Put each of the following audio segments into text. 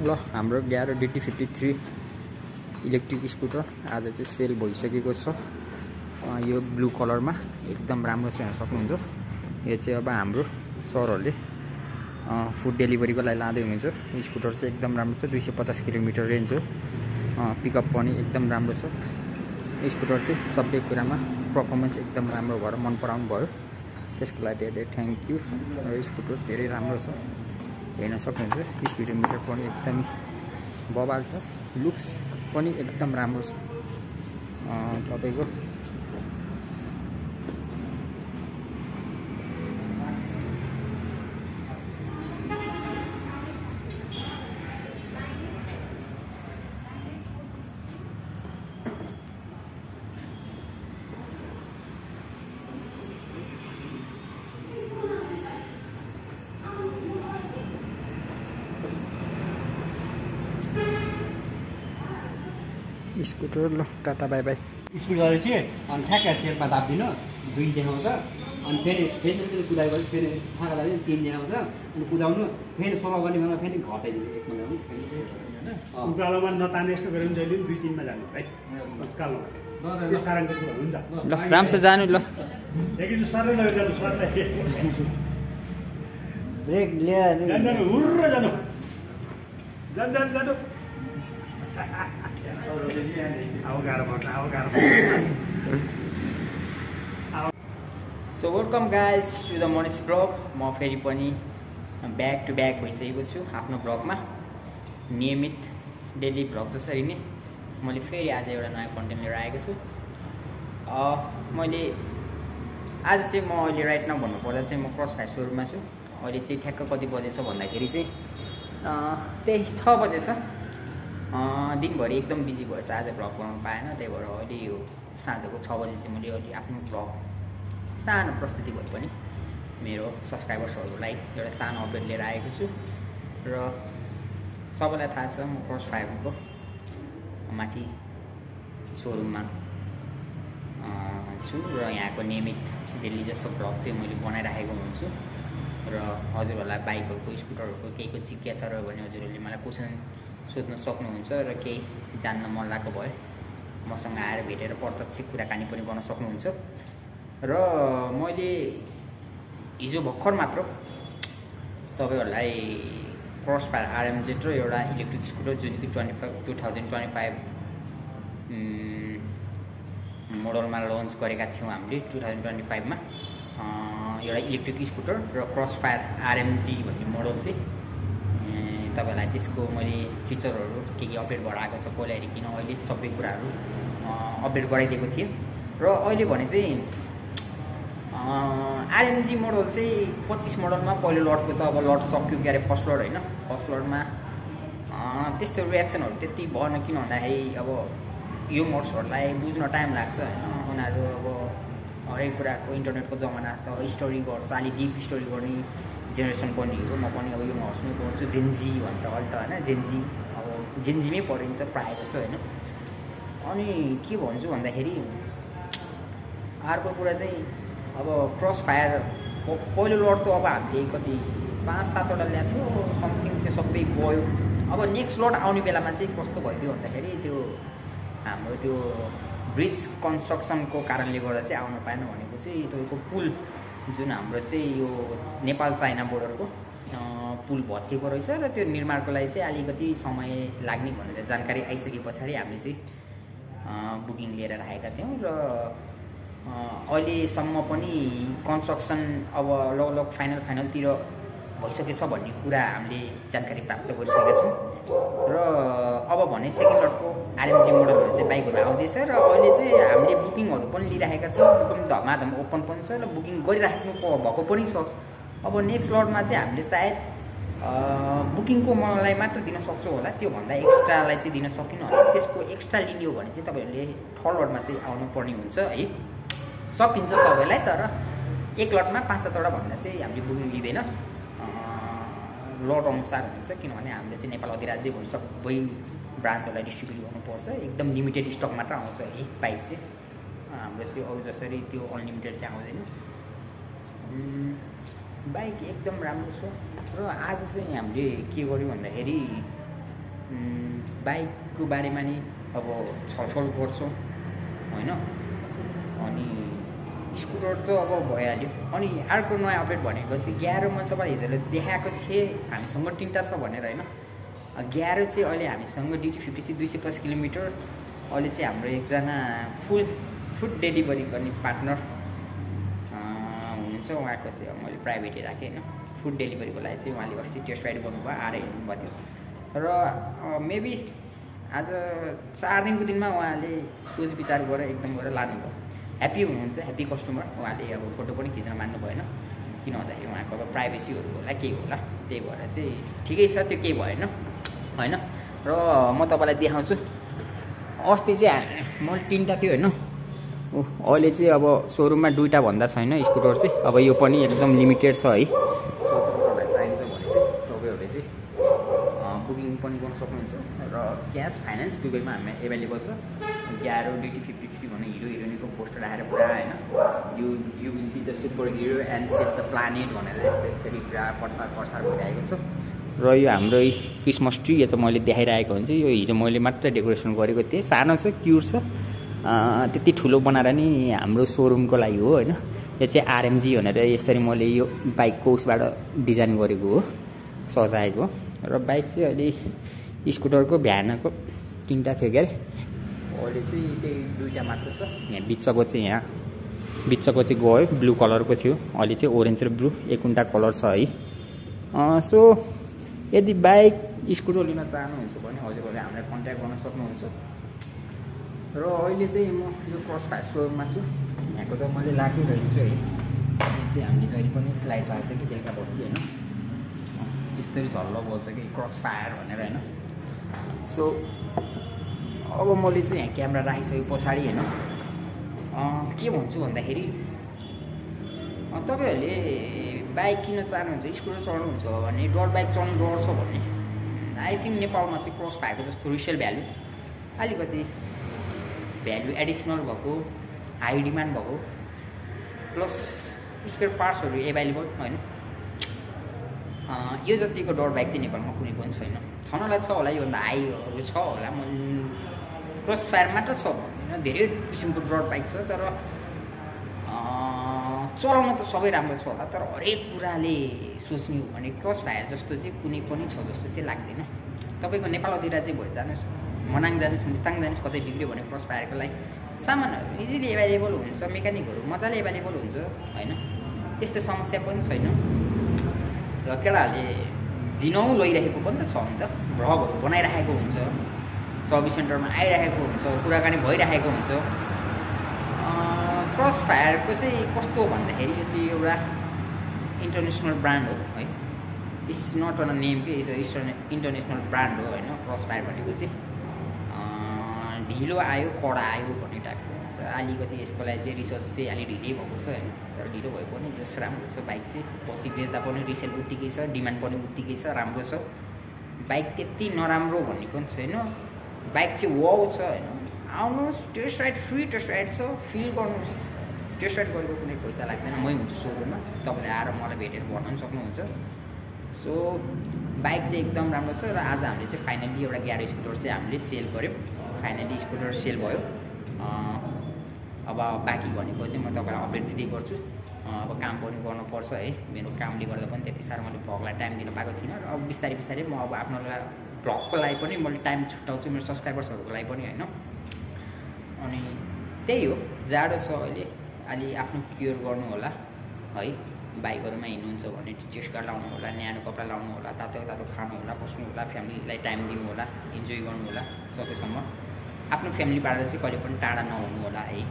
ल हाम्रो ग्यारो DT53 electric scooter आज चाहिँ सेल भइसकेको छ। यो ब्लू कलरमा एकदम राम्रो छ, हेर्न सक्नुहुन्छ। यो चाहिँ अब हाम्रो सरहरूले फुड डेलिभरीको लागि लाँदै हुनुहुन्छ। स्कुटर चाहिँ एकदम राम्रो छ, 250 किलोमिटर रेन्ज हो। पिकअप पनि एकदम राम्रो छ। स्कुटर चाहिँ सबै कुरामा पर्फर्मेन्स एकदम राम्रो भएर मन पराउनु भयो, त्यसको लागि धेरै थ्याङ्क यू। र स्कुटर धेरै राम्रो छ, हेर्न सक्नुहुन्छ। स्पिडोमिटर पनि एकदम बबाल छ, लुक्स पनि एकदम राम्रो छ। तपाईको स्कुटर ल टाटा बाई बाई। स्पिड गरेपछि अनि ठ्याक्क सेलमा दाबिदिनु 2 देखाउँछ, अनि फेरि कुदाएपछि फेरि फाँका दाबि 3 देखाउँछ, अनि कुदाउनु फेरि सोलो गर्ने बेलामा फेरि घटाइदिनु 1 मिनट फेरि उकालोमा नताने यस्तो गऱ्यो भने जहिले 2-3 मा जानु है। उकालोमा चाहिँ त्यो साराङको कुरा हुन्छ। ल राम्रोसँग जानु। ल एकैचोटि सरले लगिजानु, सरले ब्रेक लिएर जानु हुर्र जानु जानु so welcome guys to the Manish blog. म फेरि पनि ब्याक टु ब्याक भइसकेको छु आफ्नो ब्लगमा। नियमित डेली ब्लग जसरी नै मैले फेरि आज एउटा नयाँ कन्टेन्ट लिएर आएको छु। मैले आज चाहिँ म अहिले राइट नाउ भन्नुपर्दा चाहिँ म क्रस फायर सोरुममा छु। अहिले चाहिँ ठ्याक्क कति बजे छ भन्दाखेरि चाहिँ त्यही 6 बजे छ। दिनभरि एकदम बिजी भएछ, आज भ्लग बनाउनु पाएन। त्यही भएर अहिले यो साँझको 6 बजे चाहिँ मैले अहिले आफ्नो भ्लग सानो प्रस्तुति भए पनि मेरो सब्सक्राइबर्सहरूलाई एउटा सानो अपडेट लिएर आएको छु। र सबैलाई थाहा छ म क्रस फायरको माथि सोरुममा छु र यहाँको नियमित डेली जस्तो भ्लग चाहिँ मैले बनाइराखेको हुन्छु। र हजुरहरूलाई बाइकहरूको स्कुटरहरूको केहीको जिज्ञासा रह्यो भने हजुरहरूले मलाई क्वेसन सोध्न सक्नुहुन्छ र केही जान्न मन लागेको भए मसँग आएर भेटेर प्रत्यक्ष कुराकानी पनि गर्न सक्नुहुन्छ। र मैले हिजो भर्खर मात्र तपाईँहरूलाई क्रस फायर RMZ र एउटा इलेक्ट्रिक स्कुटर जुन कि 2025 मोडलमा लन्च गरेका थियौँ हामीले 2025 मा। एउटा इलेक्ट्रिक स्कुटर र क्रस फायर RMG भन्ने मोडल चाहिँ तपाईँलाई त्यसको मैले फिचरहरू के अपडेट भएर आएको छ पहिला हेरिकन अहिले सबै कुराहरू अपडेट गराइदिएको थिएँ। र अहिले भने चाहिँ RMG मोडल चाहिँ 25 मोडलमा पहिलो लटको त अब लट सक्यो क्यारे फर्स्ट लट होइन। फर्स्ट लटमा त्यस्तो रियाक्सनहरू त्यति भएन, किन भन्दाखेरि अब यो मोड्सहरूलाई बुझ्न टाइम लाग्छ होइन। उनीहरू अब हरेक कुराको इन्टरनेटको जमाना छ, स्टोरी गर्छ, अलि डिप स्टोरी गर्ने जेनेरेसन पनि हो। म पनि अब यो हस्मै पढ्छु, जेनजी भन्छ अहिले त होइन। जेनजी अब जेनजीमै पढिन्छ प्रायः जस्तो होइन। अनि के भन्छु भन्दाखेरि अर्को कुरा चाहिँ अब क्रस फायर पहिलो लट त अब हामीले कति 5-7वटा ल्याएको थियो समथिङ, त्यो सबै गयो। अब नेक्स्ट लट आउने बेलामा चाहिँ कस्तो भइदियो भन्दाखेरि त्यो हाम्रो त्यो ब्रिज कन्स्ट्रक्सनको कारणले गर्दा चाहिँ आउन पाएन। भनेको चाहिँ तपाईँको पुल जुन हाम्रो चाहिँ यो नेपाल चाइना बोर्डरको पुल भत्किएको रहेछ र त्यो निर्माणको लागि चाहिँ अलिकति समय लाग्ने भनेर जानकारी आइसके पछाडि हामीले चाहिँ बुकिङ लिएर राखेका थियौँ। र अहिलेसम्म पनि कन्स्ट्रक्सन अब लगभग फाइनलतिर भइसकेछ भन्ने कुरा हामीले जानकारी प्राप्त गरिसकेका छौँ। र अब भने सेकेन्ड लटको RMG मोडलहरू चाहिँ बाइकहरू आउँदैछ र अहिले चाहिँ हामीले बुकिङहरू पनि लिइराखेका छौँ। बुकिङ धमाधम ओपन पनि छ र बुकिङ गरिराख्नु भएको पनि छ। अब नेक्स्ट लटमा चाहिँ हामीले सायद बुकिङको मलाई मात्र दिन सक्छौँ होला, त्योभन्दा एक्स्ट्रालाई चाहिँ दिन सकिनँ होला। त्यसको एक्स्ट्रा लिने हो भने चाहिँ तपाईँहरूले थर्ड लटमा चाहिँ आउनुपर्ने हुन्छ है। सकिन्छ सबैलाई, तर एक लटमा 5-7वटा भन्दा चाहिँ हामीले बुकिङ लिँदैन, लट अनुसार हुन्छ। किनभने हामीले चाहिँ नेपाल अधिराज्य सबै ब्रान्चहरूलाई डिस्ट्रिब्युट गर्नुपर्छ। एकदम लिमिटेड स्टक मात्र आउँछ है बाइक चाहिँ। हाम्रो चाहिँ अरू जसरी त्यो अनलिमिटेड चाहिँ आउँदैन। बाइक एकदम राम्रो छ। र आज चाहिँ हामीले के गर्यो भन्दाखेरि बाइकको बारेमा नि अब छलफल गर्छौँ होइन। अनि स्कुटर त अब भइहाल्यो। अनि अर्को नयाँ अपडेट भनेको चाहिँ 11 मैले तपाईँलाई हिजो देखाएको थिएँ हामीसँग 3टा छ भनेर होइन। 11 चाहिँ अहिले हामीसँग DT50 चाहिँ 250 किलोमिटर। अहिले चाहिँ हाम्रो एकजना फुड डेलिभरी गर्ने पार्टनर हुनुहुन्छ, उहाँको चाहिँ मैले प्राइभेटै राखेँ होइन। फुड डेलिभरीको लागि चाहिँ उहाँले अस्ति टेस्ट राइड गर्नुभयो, आएर हेर्नुभएको थियो। र मेबी आज 4 दिनको दिनमा उहाँले सोच विचार गरेर एकदम गरेर लानुभयो। ह्याप्पी हुनुहुन्छ, ह्याप्पी कस्टमर। उहाँले अब फोटो पनि खिच्न मान्नु भएन, किन भन्दाखेरि उहाँको अब प्राइभेसीहरू होला केही होला, त्यही भएर चाहिँ ठिकै छ, त्यो केही भएन होइन। र म तपाईँलाई देखाउँछु। अस्ति चाहिँ मैले 3टा थियो होइन, अहिले चाहिँ अब सोरुममा 2टा भन्दा छैन स्कुटर चाहिँ। अब यो पनि एकदम लिमिटेड छ है। सो तपाईँहरूलाई चाहिन्छ भने चाहिँ तपाईँहरूले चाहिँ बुकिङ पनि गर्न सक्नुहुन्छ। र क्यास फाइनेन्स दुबईमा हामी एभाइलेबल छ। 11 DT50 भन्ने हिरोइनको पोस्टर राखेर पुरा होइन, you will be the super hero and save the planet भनेर यस्तरी पुरा प्रचार भइरहेको छ। र यो हाम्रो क्रिसमस ट्री यो चाहिँ मैले देखाइरहेको हुन्छ। यो हिजो मैले मात्र डेकोरेसन गरेको थिएँ, सानो छ, क्युट छ, त्यति ठुलो बनाएर नि हाम्रो सोरुमको लागि हो होइन। यो चाहिँ RMG भनेर यसरी मैले यो बाइकको उसबाट डिजाइन गरेको हो, सजाएको। र बाइक चाहिँ अहिले स्कुटरको भ्यानको 3टा थियो क्या, अहिले चाहिँ त्यही 2टा मात्र छ। यहाँ बिचको चाहिँ गयो, ब्लू कलरको थियो, अहिले चाहिँ ओरेन्ज र ब्लू 1 कलर छ है। सो यदि बाइक स्कुटर लिन चाहनुहुन्छ भने हजुरहरूले हामीलाई कन्ट्याक्ट गर्न सक्नुहुन्छ। र अहिले चाहिँ म यो क्रस फायर सोरुममा छु। यहाँको त मैले राखिरहेको छु है। यो चाहिँ हामीले जहिले पनि लाइट लाग्छ कि बेलुका बस्छु होइन, यस्तरी झल्लो बोल्छ कि क्रस फायर भनेर होइन। सो अब मैले चाहिँ यहाँ क्यामेरा राखिसकेँ पछाडि होइन। के भन्छु भन्दाखेरि तपाईँहरूले बाइक किन चाहनुहुन्छ, स्कुटर चलाउनुहुन्छ भने, डट बाइक चलाउनु डर छ भने आई थिङ्क नेपालमा चाहिँ क्रस फायरको जस्तो रिसेल भ्यालु अलिकति भ्यालु एडिसनल भएको, हाई डिमान्ड भएको, प्लस स्पेयर पार्ट्सहरू एभाइलेबल होइन। यो जतिको डट बाइक चाहिँ नेपालमा कुनै पनि छैन। छनलाई छ होला, योभन्दा हाईहरू छ होला। क्रस फायर मात्र छ होइन, धेरै किसिमको डट बाइक छ। तर चलाउन त सबै राम्रो छ होला, तर हरेक कुराले सोच्ने हो भने क्रस फायर जस्तो चाहिँ कुनै पनि छ जस्तो चाहिँ लाग्दैन। तपाईँको नेपालतिर चाहिँ भयो जानुहोस्, मनाङ जानुहोस्, मुस्ताङ जानुहोस्, कतै बिग्रियो भने क्रस फायरको लागि सामानहरू इजिली एभाइलेबल हुन्छ, मेकानिकहरू मजाले एभाइलेबल हुन्छ होइन, त्यस्तो समस्या पनि छैन। र केटाहरूले दिनौँ लैरहेको पनि त छ नि त, भ्लगहरू बनाइरहेको हुन्छ, सर्भिस सेन्टरमा आइरहेको हुन्छ, कुराकानी भइरहेको हुन्छ। क्रस फायरको चाहिँ कस्तो भन्दाखेरि यो चाहिँ एउटा इन्टरनेसनल ब्रान्ड हो है। इट्स नट अन नेम के, इट्स इन्टरनेसनल ब्रान्ड हो होइन। क्रस फायर भनेको चाहिँ ढिलो आयो कडा आयो भन्ने टाइपको हुन्छ। अलिकति यसको लागि चाहिँ रिसर्च चाहिँ अलि ढिलै भएको छ होइन, तर ढिलो भए पनि जस राम्रो छ बाइक चाहिँ। पछि बेच्दा पनि रिसेल उत्तिकै छ, डिमान्ड पनि उत्तिकै छ, राम्रो छ बाइक। त्यति नराम्रो भन्ने पनि छैन, बाइक चाहिँ वाउ छ होइन। आउनुहोस्, test ride free test ride छ, फिल गर्नुहोस्। टेस्ट राइड गरेको कुनै पैसा लाग्दैन, मै हुन्छु सोरुममा, तपाईँले आएर मलाई भेटेर भन्न पनि सक्नुहुन्छ। सो बाइक चाहिँ एकदम राम्रो छ। र आज हामीले चाहिँ फाइनली एउटा 11 स्कुटर चाहिँ हामीले सेल गऱ्यौँ। फाइनली स्कुटर सेल भयो। अब बाँकी भनेको चाहिँ म तपाईँलाई अपडेट दिँदै गर्छु। अब काम पनि गर्नुपर्छ है, मेरो कामले गर्दा पनि त्यति साह्रो मैले भ्लगलाई टाइम दिन पाएको थिइनँ। र अब बिस्तारै म अब आफ्नो भ्लगको लागि पनि मैले टाइम छुट्याउँछु, मेरो सब्सक्राइबर्सहरूको लागि पनि होइन। अनि त्यही हो, जाडो छ अहिले, अलि आफ्नो केयर गर्नु होला है। बाइकहरूमा हिँड्नुहुन्छ भने चेस्ट गार्ड लाउनु होला, न्यानो कपडा लाउनु होला, तातो खानु होला, बस्नु होला, फ्यामिलीलाई टाइम दिनु होला, इन्जोय गर्नु होला सकेसम्म। आफ्नो फ्यामिलीबाट चाहिँ कहिले पनि टाढा नहुनु होला है।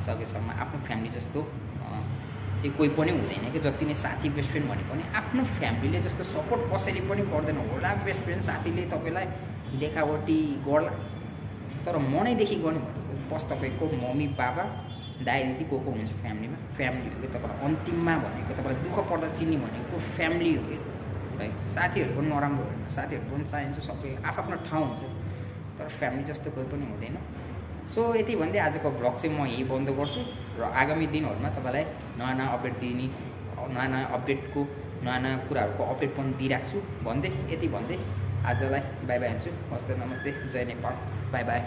सकेसम्म आफ्नो फ्यामिली जस्तो चाहिँ कोही पनि हुँदैन कि, जति नै साथी बेस्ट फ्रेन्ड भने पनि आफ्नो फ्यामिलीले जस्तो सपोर्ट कसैले पनि गर्दैन होला। बेस्ट फ्रेन्ड साथीले तपाईँलाई देखावटी गर्ला, तर मनैदेखि गर्ने भनेको बस तपाईँको मम्मी बाबा दाइ दिदी को हुनुहुन्छ फ्यामिलीमा, फ्यामिली हो कि तपाईँलाई अन्तिममा भनेको, तपाईँलाई दुःख पर्दा चिन्ने भनेको फ्यामिली हो कि है। साथीहरू पनि नराम्रो होइन, साथीहरू पनि चाहिन्छ, सबै आफ्नो ठाउँ हुन्छ, तर फ्यामिली जस्तो कोही पनि हुँदैन। सो यति भन्दै आजको भ्लग चाहिँ म यही बन्द गर्छु। र आगामी दिनहरूमा तपाईँलाई नयाँ अपडेट दिने, नयाँ अपडेटको नयाँ कुराहरूको अपडेट पनि दिइराख्छु भन्दै यति भन्दै आजलाई बाई बाई हुन्छु। हस्त नमस्ते, जय नेपाल, बाई बाई।